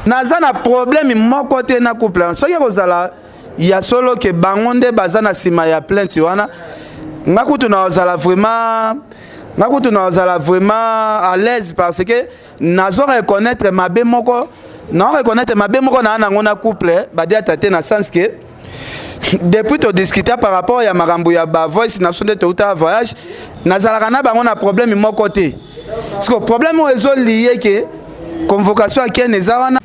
Naza na problème moko te na couple wana. Soki ekozala ya solo ke bango nde baza na nsima ya plainte wana, nga kutu nazala vraiment, nga kutu nazala vraiment à l'aise parce que nazo reconnaître mabe moko, na reconnaître mabe moko na nango na couple Badiata te, na sens que depuis todiscuta par rapport ya makambo ya ba voice na biso nde touta voyage, nazalaka na bango na problème moko te. Siko problème oyo ezolie ke convocation ya Ken eza wana.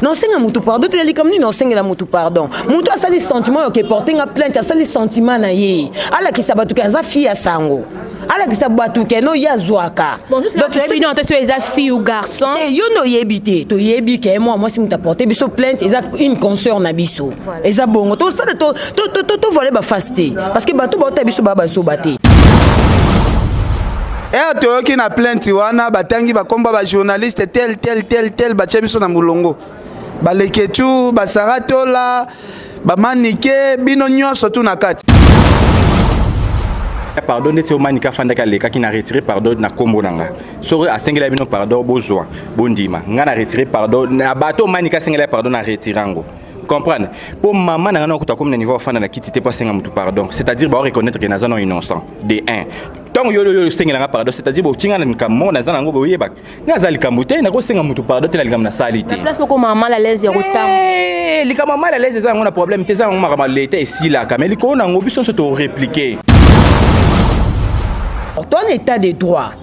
Naosenga motu pardon te. Likambo nini naosengela motu pardon? Motu asali sentiment oyo ke porte nga plainte, asali sentiment na ye, alakisa bato ke aza fille ya sango, alakisa bato ke no ye azwaka. Toyebi non te so eza fille ou garçon. Te, yo nde oyebi te. Toyebi ke mwa mwasi moto aporte biso plainte eza une consœur na biso. Eza bongo, tosala tovoile bafase te, parce que bato baota biso baa bazoba te. Ere toyoki na plainte wana, batangi bakomba bajournaliste tel tel tel tel, batie biso na molongo, baleketu, basara tola, bamanike, bino nyonso tu na kati. Pardon, ndeti omanika afandaki, alekaki na retire pardon na nkombo na nga. Soki asengela bino pardon, bozwa bondima nga na retire pardon na bato. Omanika asengela pardon, na retire yango, comprendre? Mpo mama na nga na okuta komi na niveau afanda na kiti te mpo asenga motu pardon, c'est-à-dire bao reconnaître ke naza no innocent de 1. Ntango yo oyo osengelanga pardon, c'est-à-dire botinga na likambo moko naza nango, boyebaka nga aza likambo te. Nakosenga motu pardon te na likambo nasali te. Place okoma mal à l'aise ya kotanga. Likambo mal à l'aise eza yango na problème te, eza yango makambo ya leta esilaka, mais likolo nango biso nyonso torépliquer. Toi, en état de droit,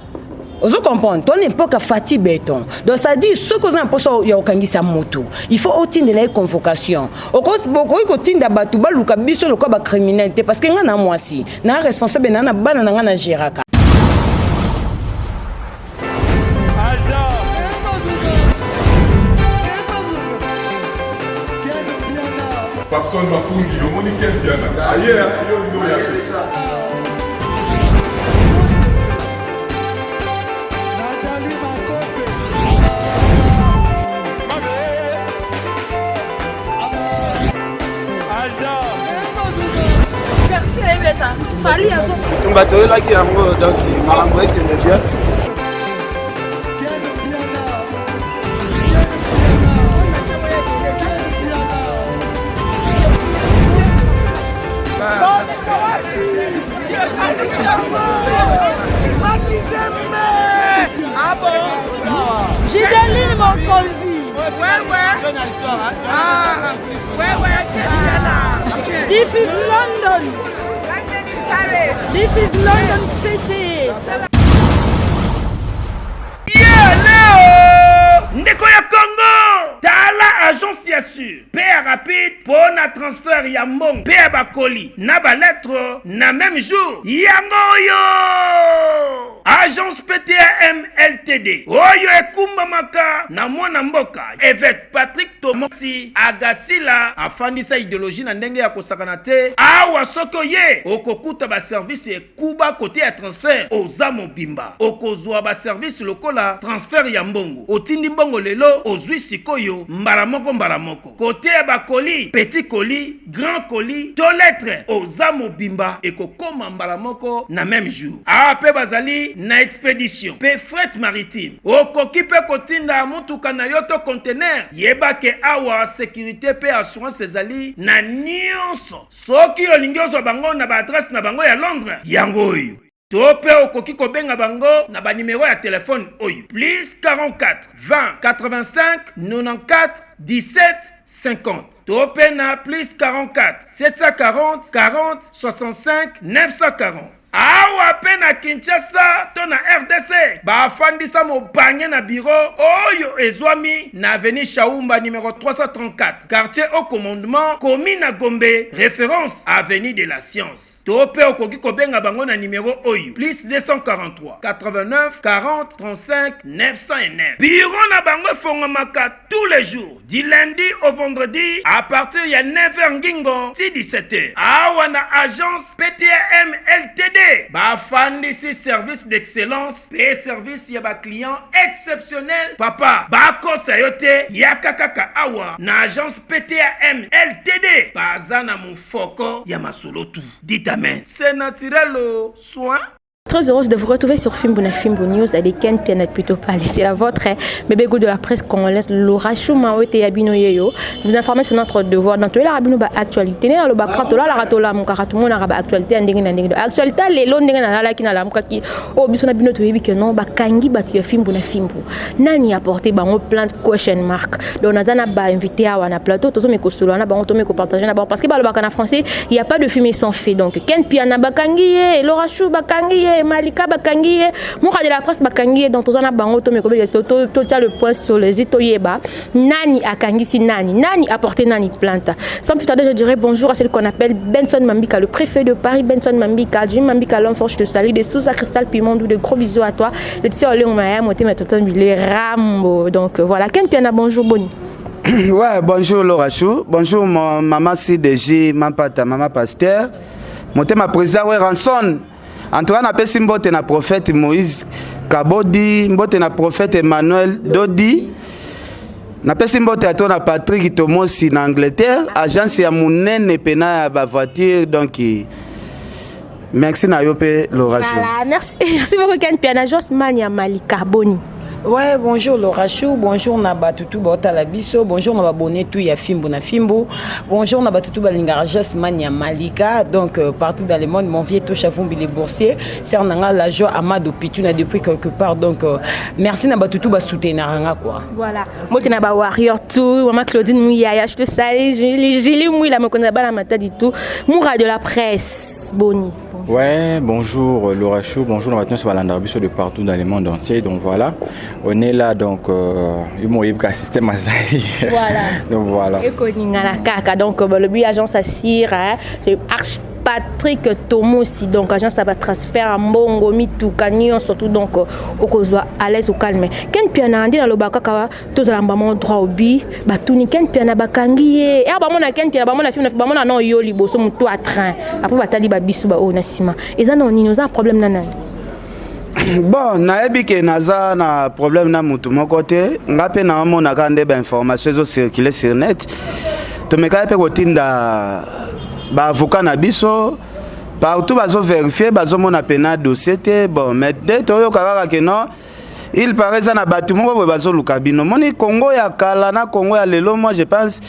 ozo comprendre, toi, époque Fati Béton. Donc ça dit, soki oza na mposa ya kokangisa motu, il faut otindela ye convocation. Okoki kotinda bato baluka biso lokola bacriminel te, parce que ngai na mwasi na responsable na na bana na ngai na géraka. Papson Makungi, omoni Ken Piana aye yo olingi oya te. Tumba toyelaki yango, donc makambo ekende bien. Gideline Mokonzi. Ouais. This is London. This is London City. Yeah, Leo! Ndeko ya Congo! Tala agence ya sur mpe ya rapide mpo na transfert ya mbongo mpe ya bakoli na balettre na même jour. Yango oyo agence PTAM LTD oyo ekumbamaka na mwana mboka évêque Patrick Tomosi Agasila, afandisa idéologie na ndenge ya kosakana te. Awa soki oye, okokuta baservice ekuba. Kote ya transfert, oza mobimba, okozwa baservice lokola transfert ya mbongo, otindi mbongo lelo, ozwi sikoyo mbala moko mbala moko. Kote ya bakoli, petit colis, grand colis to lettre, oza mobimba, ekokoma mbala moko na même jour. Awa mpe bazali na expédition mpe fret maritime, okoki mpe kotinda motuka na yo to conteneur. Yeba ke awa sécurité mpe assurance ezali na nyonso. Soki olingi ozwa bango na baadresse na bango ya Londres, yango oyo, to mpe okoki kobenga bango na banimero ya telefone oyo: plus 44 20 85 94 17 50, to mpe na plus 44 740 40 65 940. Awa mpe na Kinshasa to na RDC, bafandisa mobange na biro oyo ezwami na avenue Shaumba numéro 334, quartier au commandement, commune na Gombe, référence avenue de la Science. To mpe okoki kobenga bango na nimero oyo: plus 243 89 40 35 909. Biro na bango efongamaka tous les jours du lundi au vendredi à partir ya 9h ngingo ti 17h. Awa na agence PTM LTD, bafandisi service d'excellence mpe service ya baclient exceptionnel. Papa, bakosa yo te, yaka kaka awa na agence PTM LTD, baza na mofoko ya masolo tu. Dit amen, c'est naturel, soin. Très heureuse de vous retrouver sur Fimbu na Fimbu News avec Ken Piana plutôt pas. C'est la vôtre, hein. Bébé Go de la presse congolaise, Laura Chouma, Oete Yabino Yeyo. Vous informer sur notre devoir. Dans tout la rabino ba actualité. Né alo ba kratola la ratola mon karato mon araba actualité ndenge na ndenge. Actualité lelo ndenge na la ki na la mukaki. Oh biso na bino toyebi que non ba kangi batu ya Fimbu na Fimbu. Nani a porté bango plainte question mark. Donc naza na ba invité awa na plateau tozo me kosolo na bango to me ko partager na bango parce que ba lobaka na français, il y a pas de fumée sans feu. Donc Ken Piana bakangi ye, Laura Chou bakangi ye, Malika bakangi ye, Moura de la presse bakangi ye. Donc toza na bango to me ko to to tia le point sur les i toyeba nani akangisi nani, nani a porté nani plainte. Sans plus tarder, je dirais bonjour à celui qu'on appelle Benson Mambika, le préfet de Paris. Benson Mambika, Jimmy Mambika, l'homme fort, je te salue. De Sousa Cristal Pimondou, de gros bisous à toi. Laetitia Olé, Maya, Moté, Matoton, Bilé, Rambo. Donc voilà, Ken Piana, bonjour, Boni. Ouais, bonjour Laura Chou, bonjour mon maman CDG, Mampata, maman pasteur. Motema président ouais Ranson. En tout cas, napesi mbote na prophète Moïse Kabodi, mbote na prophète Emmanuel Dodi. Napesi mbote ato na Patrick Tomosi na Angleterre, agence ya munene pena ya ba voiture donc merci na yo pe Laura Chou. Voilà, merci, merci beaucoup Ken Piana, Jos Mania Malika Boni. Ouais, bonjour Laura Chou, bonjour na batutu baotala biso, bonjour na babonné tout ya Fimbu na Fimbu, bonjour na batutu balingara Jos Mania Malika, donc partout dans le monde, mon vieux Tosha Vumbi les boursiers, c'est nanga la joie Amado Pituna depuis quelque part, donc merci na batutu ba soutenir nga quoi. Voilà, moi na ba warrior tout, maman Claudine Mouyaya, je te salue, Julie, Julie Mouila, me connaît pas la matin du tout, Moura de la presse, Boni. Ouais, bonjour Laura Chou, bonjour maintenant c'est Valanda Biso de partout dans le monde entier. Donc voilà, on est là donc ils m'ont eu système Azaï. Voilà. Donc voilà. Et koninga la kaka donc le but agence Assir, hein, c'est Arch Patrick Tomosi donc agence à transfert à Mbongo mituka nyon surtout donc okozwa à l'aise au calme. Ken Piana ndi na lobaka kaka tozala mbamo droit au but, batuni Ken Piana bakangi ye. Er ba mona Ken Piana ba mona film ba mona non yo liboso mutu a train. Après batali ba biso ba o na sima. Eza non nini oza problème na nani? Bon, nayebi ke naza na problème na mutu moko te, nga pe na monaka nde ba information ezo circuler sur net. Tomekaki pe kotinda ba avocat na biso partout bazo vérifier, bazomona pena dossier te. Bon, mais dès toyoka kaka ke non, il paraît ça na batu moko boye bazoluka bino. Moni Congo ya kala na Congo ya lelo, moi je pense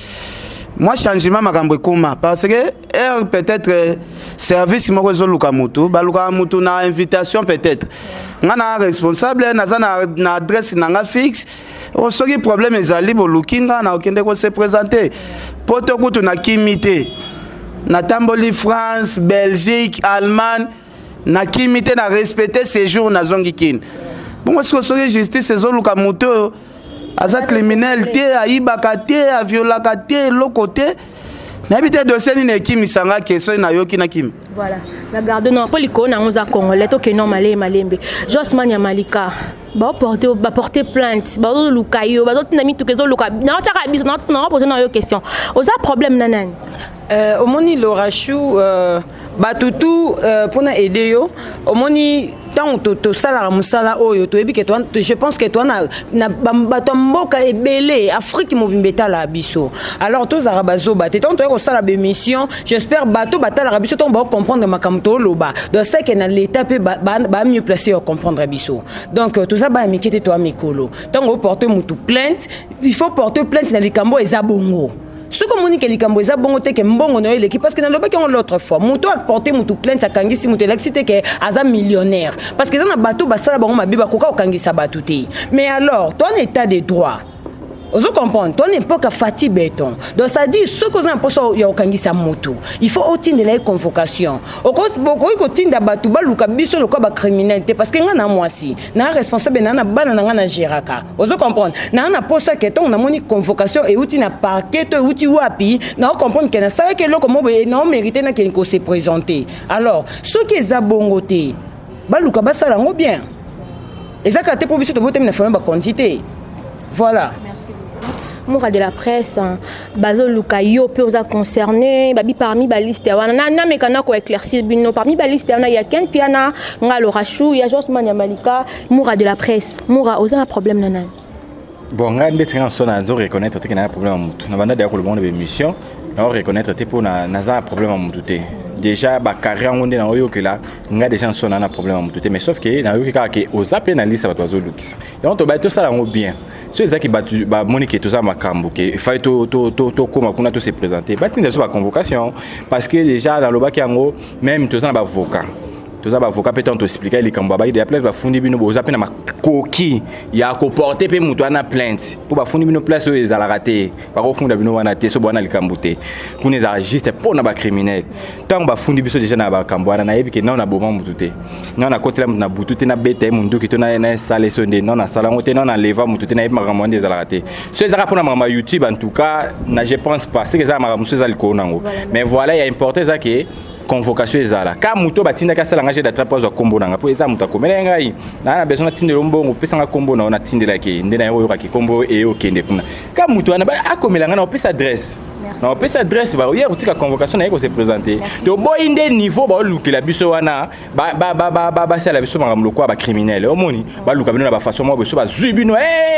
moi changement makambo ekoma parce que heure peut-être service moko ezoluka mutu, baluka mutu na invitation peut-être. Nga na responsable naza na adresse nanga fixe. O soki problème ezali boluki nga na okende ko se présenter. Poto kutu na kimi te. Natamboli France, Belgique, Allemagne, na kimi te na respecter séjour na zongi kin. Bongo siko soki justice ezoluka mutu oyo aza criminel te, ayibaka te, aviolaka te, eloko te. Nayebi te dossier nini ekimisanga ke soki nayoki na kimi. Voilà, na garde non, po likolo nango oza congolais, tokende no malembe malembe. Josman ya Malika, ba porter plainte, bazoluka yo, bazotinda mituka ezoluka. Na otiaka biso, na poser na yo question. Oza problème na nani? Omoni Laura Chou, batutu mpona aider yo, omoni ntango tosalaka mosala oyo toyebi ke je pense que toa na bato ya mboka ebele, Afrique mobimba etalaka biso. Alors tozalaka bazoba te ntango toyei kosala bémission, j'espère bato batalaka biso ntango baocomprendre makambo toloba. Donc c'est que na l'état mpe ba mieux placé ya comprendre biso. Donc toza baya mike te, toa mikolo. Ntango oporte mutu plainte, il faut porter plainte na likambo eza bongo. Soki omoni ke likambo eza bongo te, ke mbongo na yo eleki, parce que nalobaki yango l'autre fois, moto aporte motu plainte, akangisi moto, elakisi te ke aza millionnaire, parce que eza na bato basala bango mabe, bakoka kokangisa bato te. Mais alors toa na état de droit, ozo comprendre, toa na époque ya Fati Béton. Donc c'est à dire soki oza na mposa ya kokangisa motu, il faut otindela ye convocation. Okoki kotinda bato baluka biso lokola bacriminel te, parce que nga na mwasi na responsable na na bana na nga na géraka, ozo comprendre. Na posa ke ntongo namoni convocation euti na parquet to euti wapi, na comprendre ke nasalaki eloko mo boye, na omérite nakende kose présenter. Alors soki eza bongo te, baluka basala yango bien. Eza kaka te mpo biso tobotami na famille bakonzi te. Voilà. Merci beaucoup. Moura de la presse, hein, bazoluka yo pe oza concerné, babi parmi ba liste wana na na mekana ko éclaircir bino parmi ba liste wana ya Ken Piana, nga Laura Chou, ya Josman ya Malika, Moura de la presse. Moura oza na problème na nani? Bon, nga ndeti nga so na zo reconnaître te ke na problème ya mutu. Na banda deya koloba ngo na bémission. Nao reconnaître te mpo naza na problème ya motu te. Déjà bacarré yango nde naoyokela nga déjà nso na na problème ya motu te, mais sauf que nayoki kaka ke oza mpe na liste bato bazolukisa yango. Tobai tosala yango bien. So ezalaki bato bamoni ke toza makambo, ke efai tokóma kuna, tose présenter, batinda biso baconvocation, parce que déjà nalobaki yango même, toza na bavocat, toza bavocat mpe. Ntango toexplika likambo, abaki deya place bafundi bino, boza mpe na makoki ya koporter mpe moto wana plainte, mpo bafundi bino place oyo ezalaka te. Bakofunda bino wana te so bowana likambo te. Kuna ezalaka juste mpo na bacriminel. Ntango bafundi biso déjà na bakambo wana, nayebi ke nao naboma motu te, nao nakotela motu na butu te, nabeta ye munduki to nasala eso nde nao nasala yango te, nao naleva motu te. Nayebi makambo wana nde ezalaka te. So ezalaka mpona makambo ya YouTube, en tout cas na je pense pas seke ezala makambo mosusu eza likolo nango. Mais voilà, ya important eza ke convocation ezala ka moto oyo batindaki asala nga jeu d'attrape azwa nkombo na nga, mpo eza moto akomela ngai naa na besoin natindela mbongo, opesanga nkombo na yo, natindelaki ye nde na ye. Oyokaki nkombo eye okende kuna ka moto wana akomela ngai na opesa adresse, na opesa adresse, baoye kotika convocation na ye kose présenter. Toboyi nde niveau baolukela biso wana, basala biso makambo lokola bacriminel. Omoni, baluka bino na bafaçon moko biso bazwi bino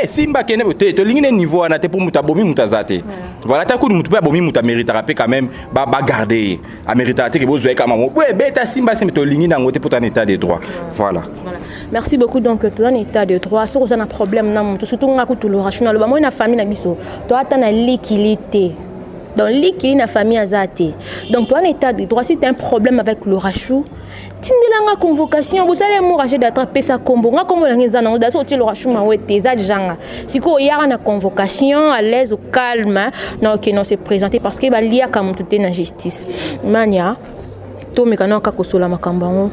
simba kende te. Tolingi nde niveau wana te, mpo moto abomi moto aza te. Voilà, ata kutu moto mpe abomi moto améritaka mpe quand même bagarde ye, améritaka te ke bozwa ye kama mo boye beta simba simba. Tolingi nango te, mpo toza na état de droit, voilà. Voilà. Merci beaucoup. Donc, toza na état de droit. Soki oza na problème na moto, surtout nga kutu Laura Chou, naloba moi na famille na biso, toata na likili te. Donc likili na famille aza te. Donc toza na état de droit. Si tu as un problème avec Laura Chou, tindelanga convocation. Bosala amour jeu d'attrape, pesa kombo nga, kombo nanga eza nango daso. Otie Laura Chou mawe te, eza janga. Sikoyo oyaka na convocation à l'aise, au calme, na okende se présenter, parce que baliaka motu te na justice. Mania, tomeka na kaka kosola makambo yango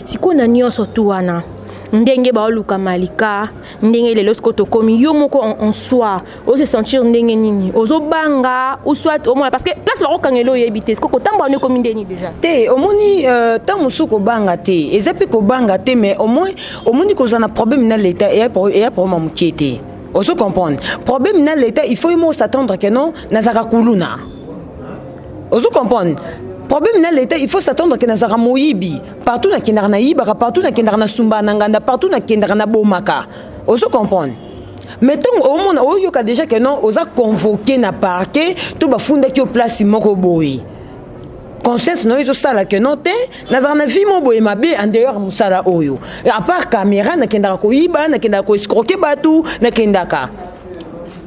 sikoyo na nyonso tu wana, ndenge baoluka Malika, ndenge lelo sikoyo tokomi, yo moko en soi ose sentir ndenge nini? Ozobanga ou soit omona, parce que place bakokangela oyebi te, sikoyo kotambola wana ekomi ndeni déjà? Te, omoni, ntango mosusu kobanga te, eza mpe kobanga te, mais au moins omoni kozala na problème na l'état eya problème ya mokie te. Ozo comprendre? Problème na l'état, il faut yo moko s'attendre que non, nazalaka kuluna. Ozo comprendre? Problème na l'état, il faut s'attendre que nazalaka moyibi. Partout nakendaka nayibaka, partout nakendaka nasumbaka na nganda, partout nakendaka nabomaka. Ozo comprendre? Mais ntango omona, oyoka déjà que non, oza convoqué na parquet to bafundaki yo place moko boye, conscience na yo ezosala ke non te, nazalaka na vie mo boye mabe en dehors mosala oyo. À part caméra, nakendaka koyiba, nakendaka koescroquer bato, nakendaka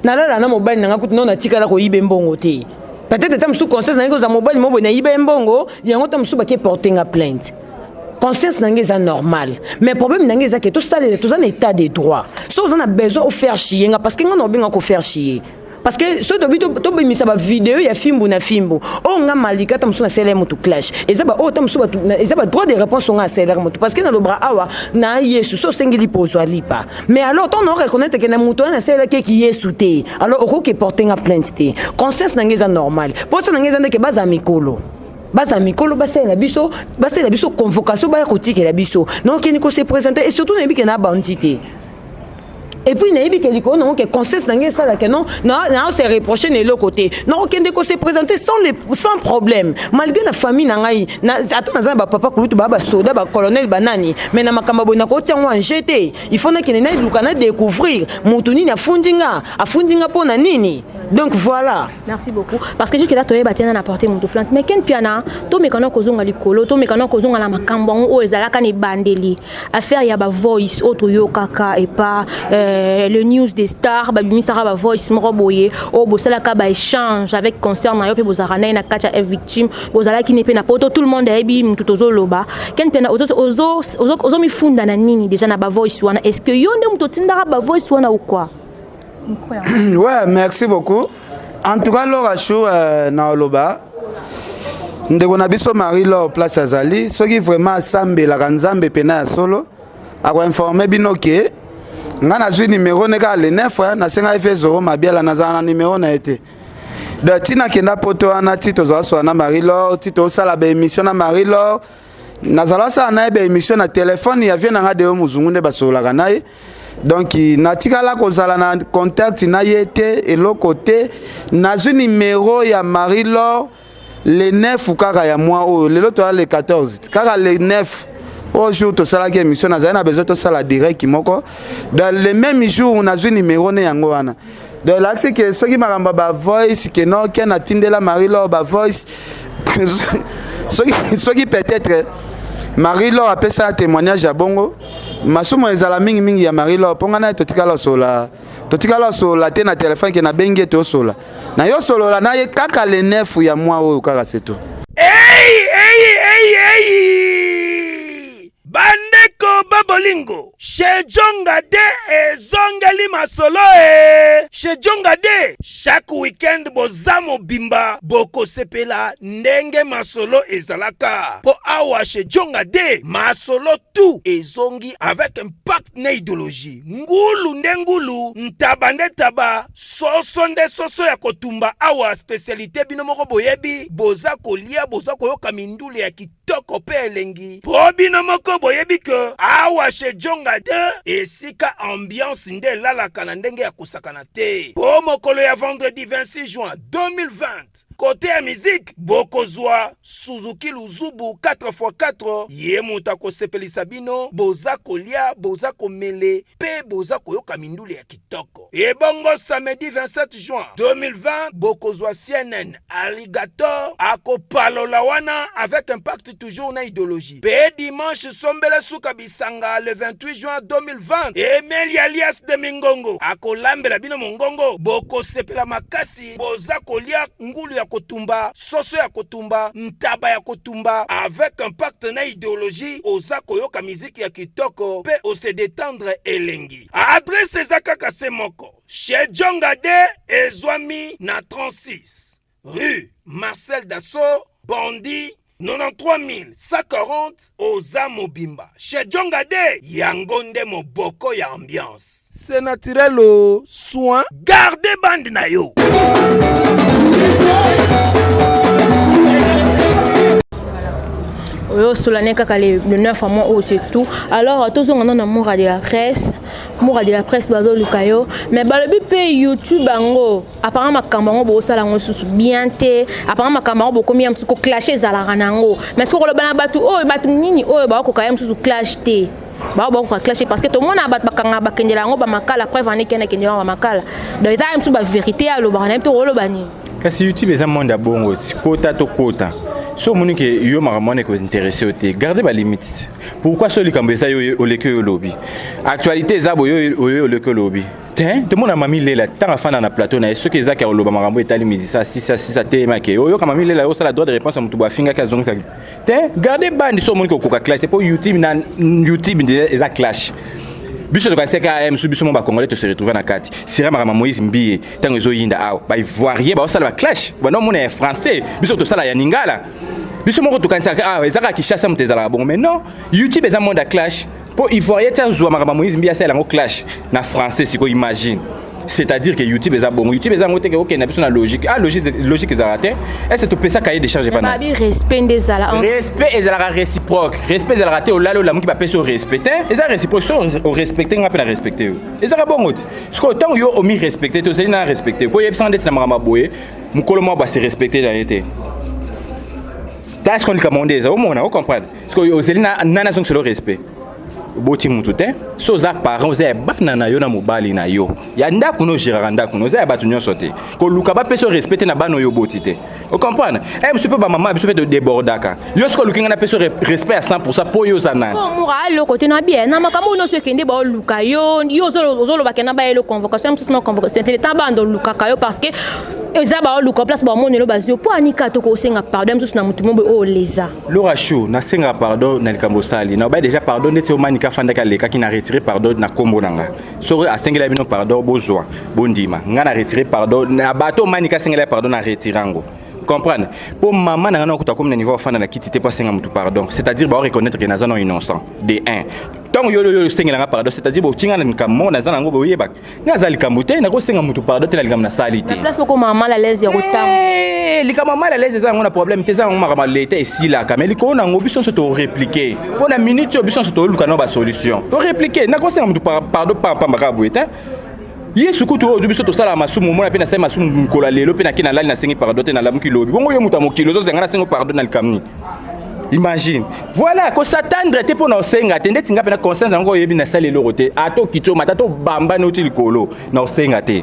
nalala na mobali na nga kutu no natikala koyiba mbongo te. Peut-être ata mosusu conscience na ngai kozala mobali mo boye nayiba ye mbongo yango, ta mosusu bake porte nga plainte. Conscience na ngai eza normal, mais problème na ngai eza ke tosalela, toza na état de droit. So oza na besoin ofaire chier nga, parce que nga na obenga kofaire chier, parce que so tobi tobimisa bavideo ya fimbu na fimbu oyo nga Malika, ta mosusu nasala ye motu clash, eza baoyo ta mosusu eza badroit de réponse nga asalelaka motu, parce que nalobaka awa na Yesu, so osengeli pozo alipa. Mais alors ntango na oreconnaître ke na moto wana nasalelaki eki Yesu te, alors okoki porte nga plainte te. Conscience na ngai eza normal. Mposa na ngai eza ndeke bazala mikolo, baza mikolo, basalela biso convocation, baya kotikela biso na okende kose présenter. Et surtout nayebi ke na bandi te, et puis nayebi ke likolo nango ke conscience na ngai esalaka non, naose reproche na eloko te, nakokende kose présenter sans problème, malgré na famille na ngai ata naza na bapapa kulutu, baa basoda, bacolonel, banani, mais na makambo boye nakotia yango en jeu te. Il faut nakende naluka na découvrir motu nini afundi nga, afundi nga mpo na nini. Donc voilà. Merci beaucoup, parce que jusque là toyeba te na porter moto plainte. Mais Ken Piana, tomekana kozonga likolo, tomekana kozonga na makambo yango oyo ezalaka na ebandeli, affaire ya bavoice oyo toyokaka epa le news des stars. Babimisaka bavoice moko boye oyo bosalaka baéchange avec concert na yo mpe bozalaka na ye na kati ya F Victime, bozalaki ne mpe na poto. Tout le monde ayebi motu tozoloba. Ken Piana, ozomifunda na nini déjà na bavoice wana? Est ce que yo nde moto otindaka bavoice wana ou quoi? Ouais, merci beaucoup. En tout cas, Laura Chou, na oloba ndeko na biso Marie Laure, place azali, soki vraiment asambelaka Nzambe pena ya solo, akoinforme bino ke nga nazwi nimero ne kaka le 9. Nasengaki fe Zoro Mabiala, nazala na nimero na ye te. Donc ntina akenda poto wana, ti tozala sola na Marie Laure, ti tosala baémission na Marie Laure, nazala osala na ye baémission na telefone ya vie na nga Deo Mozungu nde basololaka na ye. Donc natikala kozala na contact na ye te, eloko te. Nazwi nimero ya Marie Laure le 9 kaka ya mois oyo. Lelo toya le 14. Kaka le 9 oyo jour tosalaki émission, nazali na besoin tosala direct moko. Dans le même jour nazwi nimero ne yango wana. Donc elakisi ke soki makambo ya bavoice ke no ken atindela Marie Laure bavoice, soki peut-être Marie Laure apesa témoignage ya bongo, masumu ezala mingimingi ya Marie Laure, mpo ngai na ye totikala osola, totikala osolola te na telefone ke nabengi ye tosola na yo, solola na ye kaka le 9 ya mwa oyo kaka, c'est tout. Ei, ei, ei, ei! Bandeko babolingo, chez Jonga de ezongeli masolo e chez Jonga de chaque weekend boza mobimba, bokosepela ndenge masolo ezalaka, mpo awa chez Jonga de masolo tout ezongi avec impact na idéologie. Ngulu nde ngulu, ntaba nde taba, soso nde soso ya kotumba. Awa spécialité bino moko boyebi, boza kolia, boza koyoka mindule ya kitoko mpe elengi, mpo bino moko boyebi ke awa chez Jonga 2 esika ambiance nde elalaka na ndenge ya kosakana te. Mpo mokolo ya vendredi 26 juin 2020, kote ya miziki bokozwa Suzuki Luzubu 4x4, ye moto akosepelisa bino. Boza kolia, boza komele mpe boza koyoka mindule ya kitoko. Ebongo samedi 27 juin 2020, bokozwa CNN Alligator akopalola wana avec impact toujours na idéologie. Mpe dimanche sombele suka bisanga, le 28 juin 2020, Emeli alias de Mingongo akolambela bino mongongo. Bokosepela makasi, boza kolia ngulu ya kotumba, soso ya kotumba, ntaba ya kotumba avec impact na idéologie. Oza koyoka miziki ya kitoko mpe ose détendre elengi. Adresse eza kaka se moko, chez Jonga de ezwami na 36 rue Marcel Dassault, Bondy, 93 140. Oza mobimba chez Jonga de, yango nde moboko ya ambiance. C'est naturel au soin, garde bande na yo. Oyo solane kaka le 9 mois oyo, c'est tout. Alors tozonga nano na Moura de la presse. Moura de la presse, bazoluka yo, mais balobi mpe YouTube yango apparemment makambo yango bosala yango lisusu bien te. Apparemment makambo yango bokomi ya mosusu koclasher ezalaka na yango, mais soki koloba na bato oyo, bato nini oyo bakokoka ya mosusu clash te, bao bakoka clash, parce que tomona bato bakanga bakendela yango bamakala. Preuve ane kende akendela yango bamakala. Donc eza ya mosusu bavérité alobaka na ye mpe koloba nini? Kasi YouTube eza monde ya bongo ti kota to kota. So omoni ke yo makambo wana ekointéresser yo te, garde balimite. Pourquoi so likambo eza yo oleki oyo olobi, actualité eza boye, oyo oleki olobi te? Tomona Mami Lela ntango afanda na plateau na ye, soki ezaki akoloba makambo etali musicien, asisa sisa telema ke oyoka Mami Lela osala droit de réponse ya motu boye afingaki, azongisaki te. Garde bandi so omoni kokoka clash te, mpo YouTube na YouTube eza clash. Biso tokanisaki am so biso mo bacongolais tose retrouve na kati sira makambo Moïse Mbiye. Ntango ezoyinda awa, baivoirien baosala baclash, banda omona ya français, biso tosala ya lingala. Biso moko tokanisaka awa eza kaka Kinshasa moto ezalaka bongo, mais non, YouTube eza monde ya clash, mpo ivoirien ti azwa makambo ya Moïse Mbiye asala yango clash na français. Sikoyo imagine, c'est-à-dire que YouTube eza bongo. YouTube eza yango te ke okende biso na logique. Ah, logique, logique ezalaka te. Est-ce topesa cahier de charge epa babi? Respect nde ezala. Respect ezalaka réciproque. Respect ezalaka te olali olamuki bapesi yo respect te. Eza réciproque. So orespecte nga mpe na respecte yo, ezalaka bongo te. Sikoyo ntango yo omi respecte te, ozali na respecte po oyebisanga ndeti na makambo ya boye. Mokolo moko basi respecte na ye te. Tala sikoyo likambo nde eza omona, ocomprendre. Sikoyo ozali nani azongisela respect? Oboti mutu te. So oza parent, oza ya bana na yo na mobali na yo ya ndako no, ogéraka ndako no, oza ya bato nyonso te. Koluka bapesa yo respect te na bana oyo oboti te, ocomprendre? E biso mpe bamama, biso mpe todébordaka. Yo soki oluki ngai napesa yo respect ya 100, mpo yo oza nani? Mura aloko te na bien na makambo oyo nyonso ekende baoluka yo. Yo ozoloba ke na bayelo convocation mosusu na convocation te, ta banda olukaka yo parce que eza baoluka place bamonelo bazwi yo mpo anika. Tokosenga pardon mosusu na motu moboye oyo oleza. Laura Chou, nasengaka pardon na likambo osali na obai déjà pardon ndeti omanika afandaki alekaki, na retire pardon na nkombo na nga. Soki asengela bino pardon, bozwa bondima. Nga na retire pardon na bato omanika asengela pardon, na retire yango, comprendre? Mpo mama na nga nakuta komi na niveau afanda na kiti te mpo asenga motu pardon, c'est-à-dire bao reconnaître ke naza non innocent de 1. Ntango yo oyo osengelanga pardon, c'est-à-dire botinga na likambo moko naza nango, boyebaka nga aza likambo te. Nakosenga motu pardon te na likambo nasali te. Place okoma mal à l'aise ya kotanga. Likambo mal à l'aise eza yango na problème te, eza yango makambo ya leta esilaka. Mais likolo nango biso nyonso toréplique mpo na minute oyo biso nyonso toluka nao basolution, toréplique. Nakosenga motu pardon pampamba kaka boye te. Yesu kutu oyo biso tosalaka masumu, omona mpe nasali masumu mokolo ya lelo mpe nake nalali, nasengi pardon te, nalamuki lobi bongo. Yo moto ya mokili ozozenga nasengi pardon na likambo nini? Imagine, voilà, kosatendre te mpo na osenga te. Ndeti nga mpe na conscience yango oyebi nasali eloko te, ata okiti omata to bambani oti likolo na osenga te.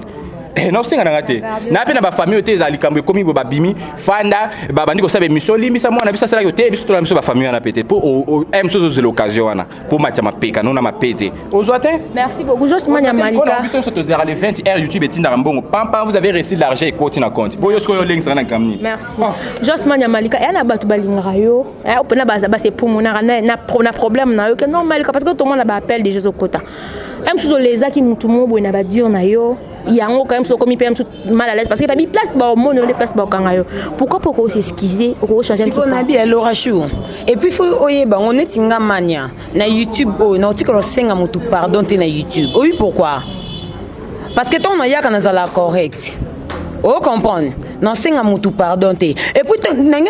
Eh, naosenga na nga te. Na mpe na bafamille oyo te, ezala likambo ekomi boye, babimi fanda, babandi kosala émission, limbisa mwana biso asalaki te. Biso tola biso bafamille wana pe te, mpo mosusu ozela occasion wana mpo matya mapeka no na mape te, ozwa te. Merci beaucoup, Jos Mania Malika. Biso nyonso tozalaka le 20 heure, YouTube etindaka mbongo pampa, vous avez reçu l'argent, ekoti na compte. Po yo sikoyo olengisaka na likambo nini? Merci, Jos Mania Malika. Eya na bato balingaka yo mpena, basepumunaka na problème na yo ke non Malika, parce que tomona baappel déjà ozokota e mosusu olezaki motu mo boye na badire na yo yango quand même soki okomi mpe mosusu mal à l'aise, parce que babi place baomona yo nde place baokanga yo. Pourquoi po okos'excuser, okochange? Sikoyo nabi ya Laura Chou, et puis faut oyeba yango neti nga Mania na YouTube oyo, na otikala osenga motu pardon te na YouTube oyi. Pourquoi? Parce que ntango nayaka nazala correct, ocomprendre, nasenga motu pardon te. Et puis ndenge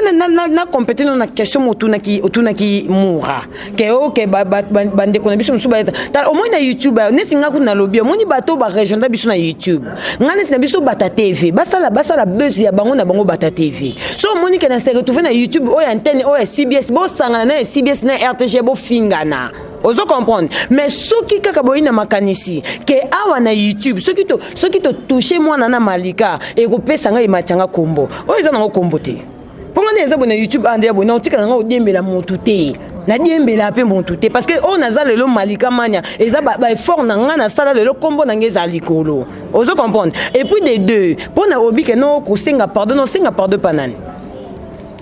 na compléter no na question mo otunaki, otunaki mura ke oke bandeko na biso mosusu bayeta. Tala, omoni na YouTube neti nga kuna nalobi, omoni bato barejoindre biso na YouTube, nga neti na biso Bata TV, basala basala buzz ya bango na bango Bata TV. So omoni ke na se retrouve na YouTube oyo antenne oyo ya CBS, bosangana na ya CBS na RTG, bofingana, ozo comprendre. Mais soki kaka boyi na makanisi ke awa na YouTube, soki to soki totouche mwana na Malika, ekopesa ngai ematianga kombo oyo eza nango kombo te. Mpo nga nde eza boye na YouTube ande ya boye, na otika na nga odiembela motu te, nadiembela mpe motu te, parce que oyo naza lelo Malika Mania eza baeffort na nga nasala. Lelo kombo na nga eza likolo, ozo comprendre. Et puis de deux, mpo na obi ke no kosenga pardon, nosenga pardon pa nani?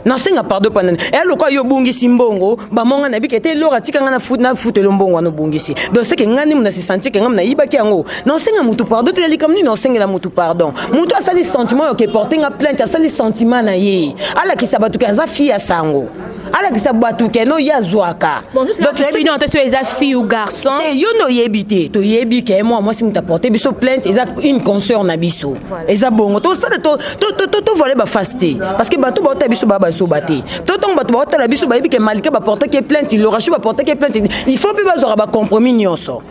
Nasenga pardon mpa nani? Eya lokola yo obungisi mbongo, bamonga na bike te, lora tika nga nafutelo mbongo wana obungisi. Donc seke nga nde na se sentir ke nga nayibaki yango. Naosenga motu pardon te. Likambo nini naosengela motu pardon? Motu asali sentiment oyo ke porte nga plainte, asali sentiment na ye, alakisa bato ke aza fille ya sango, alakisa bato ke no ye azwaka. Toyebi non te so eza fille ou garçon. Te, yo nde oyebi te. Toyebi ke mwa mwasi moto aporte biso plainte eza une consœur na biso. Eza bongo, tosala tovoile baface te, parce que bato baotala biso baa bazoba te. To ntongo bato baotala biso bayebi ke Malika baportaki plainte, Lorachu baportaki plainte, il faut mpe bazwaka bacompromis nyonso.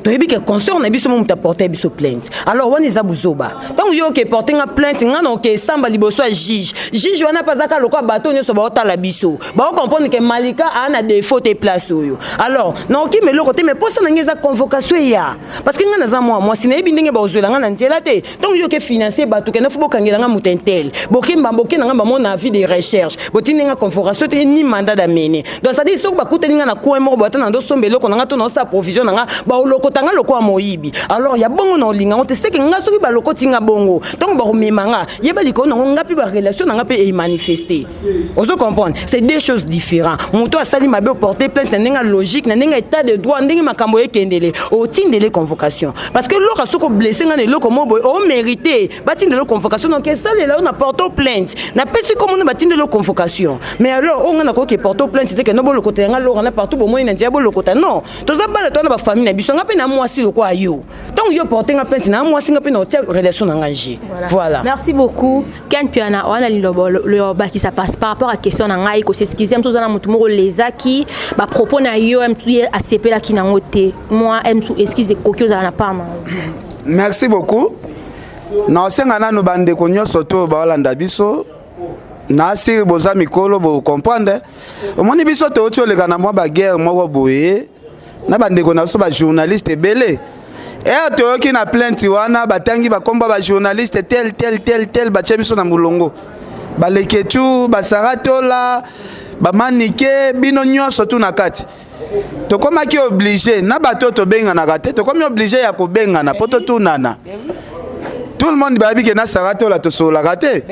Toyebi ke consœur na biso mo moto aporte biso plainte. Alors wana eza buzoba. Ntango yo oke porte nga plainte, nga na oke esamba liboso ya juge, juge wana mpe azaka lokola bato nyonso baotala biso, baocomprendre ke Malika aa na défaut te place oyo. Alors naokima eloko te, mais mposa na ngai eza convocation eya, parce que ngai naza mwa mwasi, nayebi ndenge bazwela ngai na nzela te. Ntango yo oke finance bato kende fo bokangela nga moto intel, bokemba boke na ngai, bamona avis de recherche, botindi nga convocation te ni mandat d'amener. Donc c'est-à-dire soki bakuteli nga na coin moko, bata na ndosomba eloko na nga to naosala provision na nga, baolokota nga lokola moyibi. Alors ya bongo na olinga ngo te. Seke nga soki balokoti nga bongo, ntango bakomema nga, yeba likolo nango nga mpe barelation na nga mpe emanifeste, ozo comprendre. C'est deux choses différentes. Moto asali mabe, oporte plainte na ndenge ya logique, na ndenge ya état de droit, ndenge makambo ekendele, otindele convocation. Parce que loka soki oblesse nga na eloko mo boye, omérite batindele convocation. Donc esalela yo na porte plainte, napesi komona batindele convocation. Mais alors oyo nga nakoki porte plainte te ke no bolokota yanga loka na partout, bomoni na nzela bolokota. Non, toza bana, toza na bafamille na biso. Nga mpe na mwasi lokola yo. Ntango yo porte nga plainte na mwasi, nga mpe na otia relation na nga nge. Voilà. Merci beaucoup, Ken Piana. Wana liloba lobakisa passe par rapport à question na ngai, kos'excuser mosu oza na motu moko olezaki bapropos na yo, mosu ye asepelaki nango te, mwa mosu excuse ekoki ozala na part na yo. Merci beaucoup. Naosenga nanu bandeko nyonso to baolanda biso na siri, boza mikolo, bocomprendre. Omoni biso touti oleka na mwa baguerre moko boye na bandeko na biso bajournaliste ebele. Ere toyoki na plainte wana, batangi bakomba bajournaliste tel tel tel tel, batie biso na molongo, baleketu, basara tola, bamanike, bino nyonso tu na kati. Tokomaki obligé na bato oyo tobenganaka te, tokomi obligé ya kobengana mpo totunana. Tout le monde bayebi ke na Sara Tola tosololaka te,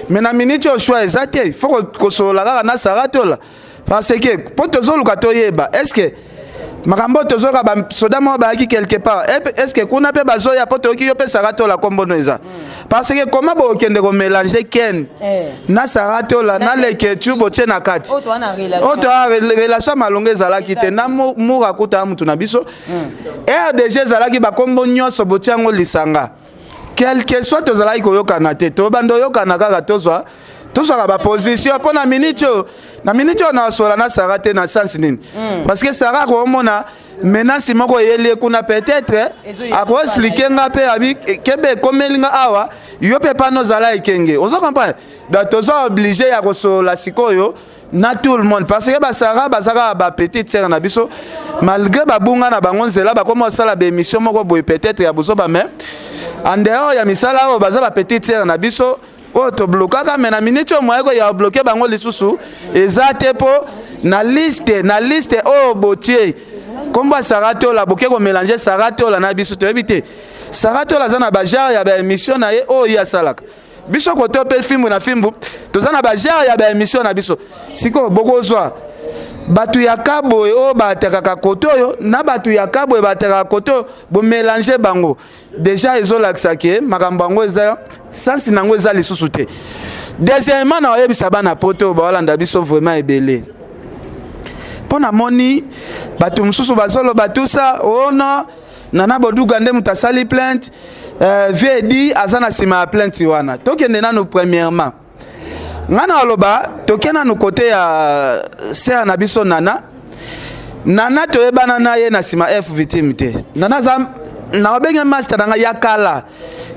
mais na minute oyo choix eza te, faut kosolola kaka na Sara Tola, parce que mpo tozoluka toyeba est ce que makambo oyo tozoyoka, basoda moko bayaki quelque part, est ce que kuna mpe bazoya, mpo toyoki yo mpe Sara Tola kombono eza. Parce que comment bokende komélange Ken na Sara Tola na Leketu, botie na kati oyo toa relation malongo ezalaki te na mura kuta ya mutu na biso RDG ezalaki bakombo nyonso botie yango lisanga. Quelque soit tozalaki koyokana te, tobanda oyokana kaka tozwa tozwaka baposition mpo na minute oyo, na minute oyo nasola na Sara te. Na sens nini? Parce que Sara akomona menace moko eyeli ye kuna, peut-être akoexpliquer nga mpe abi kebe ekomeli nga awa, yo mpe pana ozala ekenge, ozo comprendre. Donc toza obligé ya kosolola sikoyo. Na tout le monde, parce que basara baza kaka bapetite sœur na biso, malgré babunga na bango nzela, bakoma kosala baémission moko boye peut-être ya bozoba, mais en dehors ya misala oyo, baza bapetite sœur na biso oyo toblokaka. Mais na miniti oyo, moyen ya bloquer bango lisusu eza te, mpo na liste oyo botie nkombo ya Sara Tola, boke komélanger Sara Tola na biso. Toyebi te, Sara Tola aza na bagenre ya baémission na ye oyo ye asalaka. Biso kote mpe Fimbu na Fimbu, toza na bagenre ya baémission na biso. Sikoyo bokozwa bato ya kaboye oyo batekaka kote oyo na bato ya kaboye batekaka kote oyo, bomélanger bango déjà, ezolakisa ke makambo yango eza sansi nango eza lisusu te. Deuxièmement, na oyebisa bana Poto oyo baolanda biso vraiment ebele, mpo namoni bato mosusu bazoloba tusa ono Nana Boduga nde moto asali plainte, vieux Edi aza na nsima ya plainte wana. Tokende nanu premièrement, ngai na oloba, toke nanu kote ya sœur na biso Nana. Nana, toyebana na ye na nsima F Victime te. Nana aza na obenge master na ngai ya kala.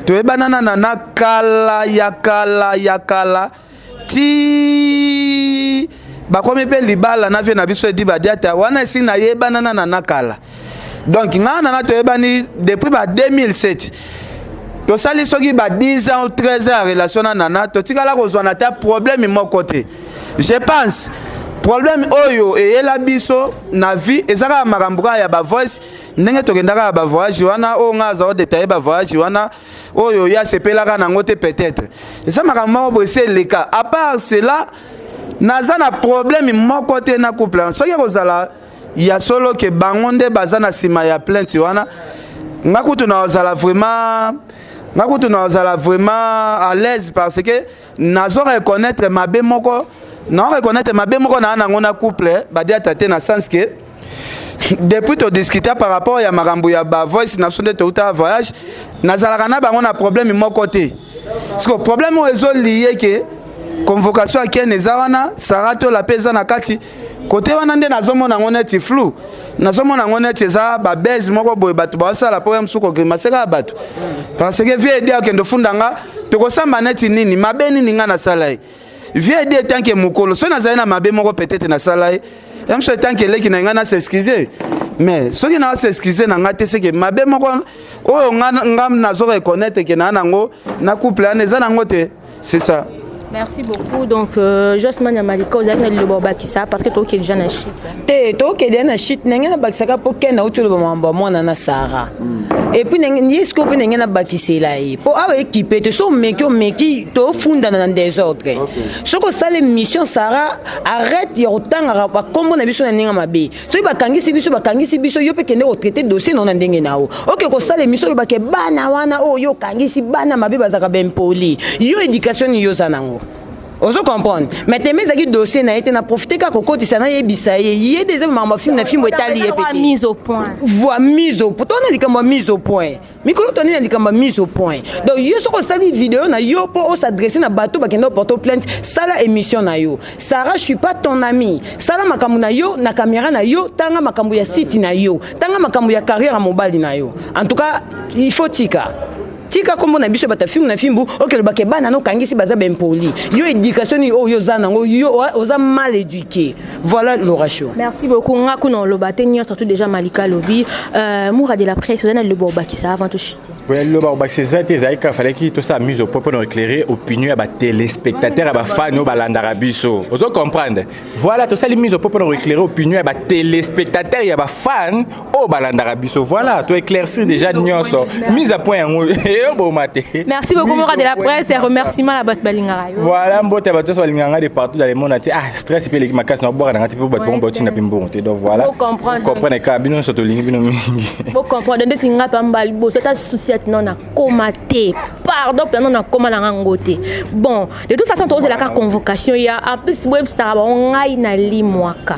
Toyebana na Nana kala ya kala ya kala, ti bakomi mpe libala na vieux na biso Edi Badiata wana, esi nayebana na Nana kala. Donc ngai Nana toyebani depuis ba 2007. Tosali soki ba 10 ans ou 13 ans ya relation na Nana, totikala kozwa na ta problème moko te. Je pense problème oyo eyela biso na vie eza kaka makambo kaka ya bavoice, ndenge tokendaka ya bavoyage wana oyo ngai aza odétailler bavoyage wana oyo ye asepelaka nango te. Peut-être eza makambo moko boye esi eleka. À part cela, naza na problème moko te na couple wana. Soki ekozala ya solo ke bango nde baza na nsima ya plainte wana, nga kutu nazala vraiment, nga kutu nazala vraiment à l'aise, parce que nazo reconnaître mabe moko, nao reconnaître mabe moko naa nango na couple Badiata te, na sens ke depuis todiscuter par rapport ya makambo ya bavoice na biso nde touta voyage, nazalaka na bango na problème moko te. Siko problème oyo ezolier ke convocation ya Ken eza wana, Sara Tola mpe eza na kati kote wana, nde nazomona yango neti flou, nazomona yango neti eza babese moko boye bato baosala mpo ya mosusu kogrimacer kaka bato, parce que vieux Edi akende ofunda nga, tokosamba neti nini? Mabe nini nga nasala ye? Vieux Edi etanke mokolo, soki nazali na mabe moko, peut-être nasala ye ya mosu etanke eleki na ngai, nas'excuser. Mais soki na s'excuser na ngai te, seke mabe moko oyo nga nazo reconnaître ke naa nango na couple wana eza nango te. C'est ça. Merci beaucoup. Donc, Josman Malika, vous avez le bakisa parce que toi qui es déjà na chute. Te, tokende na chute ndenge nabakisaka mpo Ken auti oloba makambo ya mwana na Sara, et puis ye sikoyo mpe ndenge nabakisela ye, mpo awa ekipe te. So omeki, omeki, tofundana na désordre. Soki osala émission, Sara, arrête ya kotangaka bakombo na biso na ndenge mabe. Soki bakangisi biso, bakangisi biso, yo mpe kende kotraiter dossier nao na ndenge na yo. Oke kosala émission, olobake bana wana oyo yo okangisi, bana mabe, bazalaka bempoli. Yo, éducation nini yo oza nango? Ozo comprendre? Mais teme ezalaki dossier na ye te, na profite kaka kokotisa, nayebisa ye ye de eza makambo Fimbu na Fimbu etali ye pe. Mise au point. Voi, mise au point. Tona likambo ya mise au point, mikolo toni na likambo ya mise au point. Donc yo, soki osali video na yo mpo os'adresser na bato bakende oporter plainte, sala émission na yo. Sara, je suis pas ton ami. Sala makambo na yo na caméra na yo, tanga makambo ya site na yo, tanga makambo ya carrière ya mobali na yo. En tout cas, il faut tika, tika kombo na biso bato Fimbu na Fimbu. Okelobake bana nokangisi baza bempoli. Yo, éducation nini oyo oza nango? Yo oza mal éduqué. Voilà, Loracho. Merci beaucoup. Nga kuna oloba te nyonso, surtout déjà Malika alobi. Moura de la presse, oza na liloba obakisa avant tochuter? Liloba obakisa eza te. Ezalaki kaka falaki tosala mise au point mpona éclairer opinion ya batéléspectateur, ya bafani oyo balandaka biso. Ozo comprendre? Voilà, tosali mise au point mpona koéclairer opinion ya batéléspectateur, ya bafan oyo balandaka biso. Voilà, toéclaircir déjà nyonso. Mise à point yango eyoboma te. Merci beaucoup, Moura de la presse, et remerciement na bato balingaka yo. Voilà, mbote ya bato nyonso balingaka nga de partout dans le monde entier. Ah, stress mpe eleki makasi na obwaka na nga te, mpe bato bango baotinda mpe mbongo te. Donc voilà, comprendre kaka, bino nyonso tolingi bino mingi. Bocomprendre ndesi nga mpe mbala liboso ata susi ati no nakóma te. Pardon, mpenza nakóma na nga ngo te. Bon, de toute façon tozelaka convocation ya. En plus, boyebisaka bango ngai nalimwaka.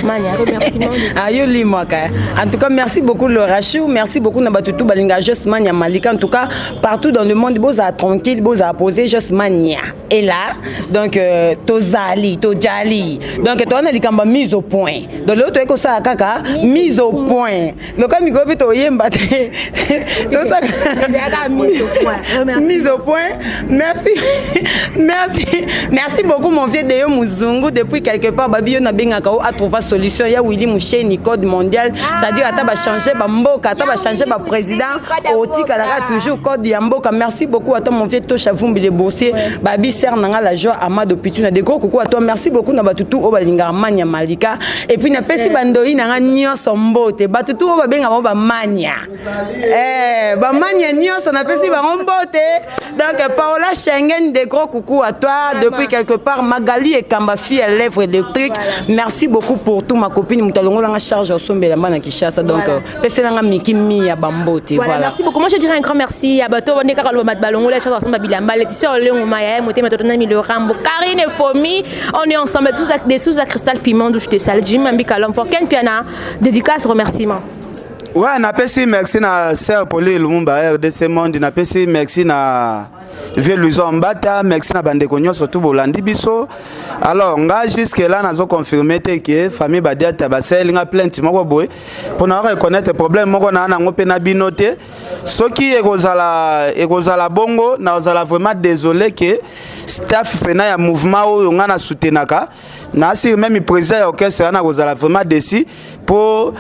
Mania, remerciement. Ah, yo limwaka. En tout cas, merci beaucoup le Rachou, merci beaucoup na bato tout balinga Josman ya Malika. En tout cas, partout dans le monde, boza tranquille, boza posé, Josmania. est là. Donc tozali, tojali. Donc toza na likambo ya mise au point. Donc lelo toyei kosala kaka mise au point. Loka mikolo mpe toyemba te, tosala mise au point. Mise au point. Merci, merci, merci beaucoup, mon vieux Deyo Muzungu depuis quelque part. Babi yo nabengaka o atrouva solution ya Willy Musheni, code mondial, c'est-à-dire ata bachange bamboka, ata bachange baprésident, otikalaka toujours code ya mboka. Merci beaucoup à toi, mon vieux Tosha Vumbi le boursier. Babi ser nanga la joie Amado Pituna, de gros coucou à toi. Merci beaucoup na batutu oyo balingaka Mania Malika. Et puis napesi bandoi nanga nyonso mbote, batutu oyo babenga bango bamania, bamania nyonso, napesi bango mbote. Donc Paola Schengen, de gros coucou à toi depuis quelque part. Magali Ekamba, fille à lèvres électrique, merci beaucoup pour tout, ma copine. Moto alongolanga charge osombela mba na Kinshasa, donc peselanga miki mi ya bambote. Voilà. Merci beaucoup. Moi, je dirais un grand merci à bato bande kaka loba balongo la chance ensemble bilamba Laetitia Olengo Maya Motema Totona Milo Rambo Karine Fomi. On est ensemble tous des sous à Cristal Piment d'où je te salue. Jim Mambika l'homme fort, Ken Piana, dédicace, remerciement. Ouais, napesi merci na sœur Poli Lumumba RDC Monde, napesi merci na vieux Luizo Mbata, merci na bandeko nyonso tu bolandi biso. Alors nga jusque là nazo confirmer te ke famille Badiata basaleli nga plainte moko boye mpona reconnaître problème moko na nango mpe na bino te. Soki ekozala bongo, nazala vraiment désolé ke staff pena ya mouvement oyo nga na soutenaka, naasiri même président ya orchestre wana kozala vraiment déçu mpo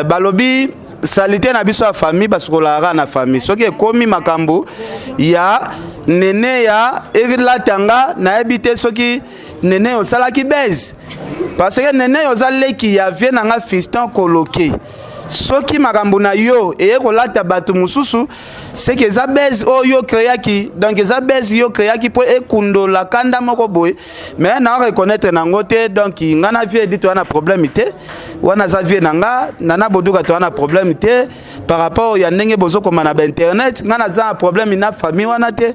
balobi saleté na biso ya famille basukolaka na famille. Soki ekomi makambo ya nene ya elatanga, nayebi te soki nene osalaki base, parce que nene oza leki ya vieux na nga Fiston Koloke. Soki makambo na yo eye kolata bato mosusu, seke eza base oyo yo créaki. Donc eza base yo créaki mpo ekundola kanda moko boye, mais na reconnaître nango te. Donc nga na vieux Edi toza na problème te. Wana aza vieux na nga Nana Boduka, toza na problème te par rapport ya ndenge bozokoma na bainternet. Nga naza na problème na famille wana te.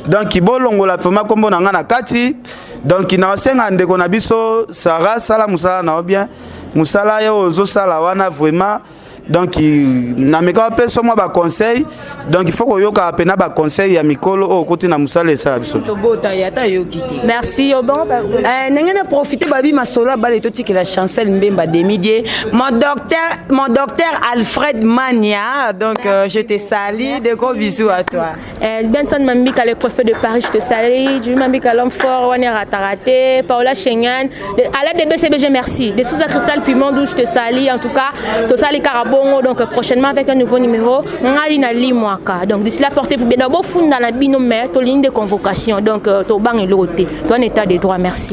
Donc bolongola vraiment nkombo na nga na kati. Donc naosenga ndeko na biso Sara, sala mosala na yo bien, mosala ye oyo ozosala wana vraiment. Donc nameka bapesa mwa baconseil. Donc il faut koyokaka mpena baconseil ya mikolo oyo okoti na mosala esala biso. Tobota ye ata yoki te. Merci obon. Ndenge na profite, babi masolo abala totikela Chancel Mbemba Demidie, mon docteur, mon docteur Alfred Mania. Donc je te salue, de gros bisous à toi. Benson Mambika, le préfet de Paris, je te salue. Jimmy Mambika, l'homme fort, Wani Ratarate, Paola Schengen, à l'aide de BCBG, merci. De Souza Cristal Piment, je te salue. En tout cas, tosali Karabongo, donc prochainement avec un nouveau numéro. Ngali na Limwaka. Donc d'ici là, portez-vous bien. D'abord, funda na bino, mais, to ligne de convocation. Donc, to bang et l'autre. Toi, état de droit, merci.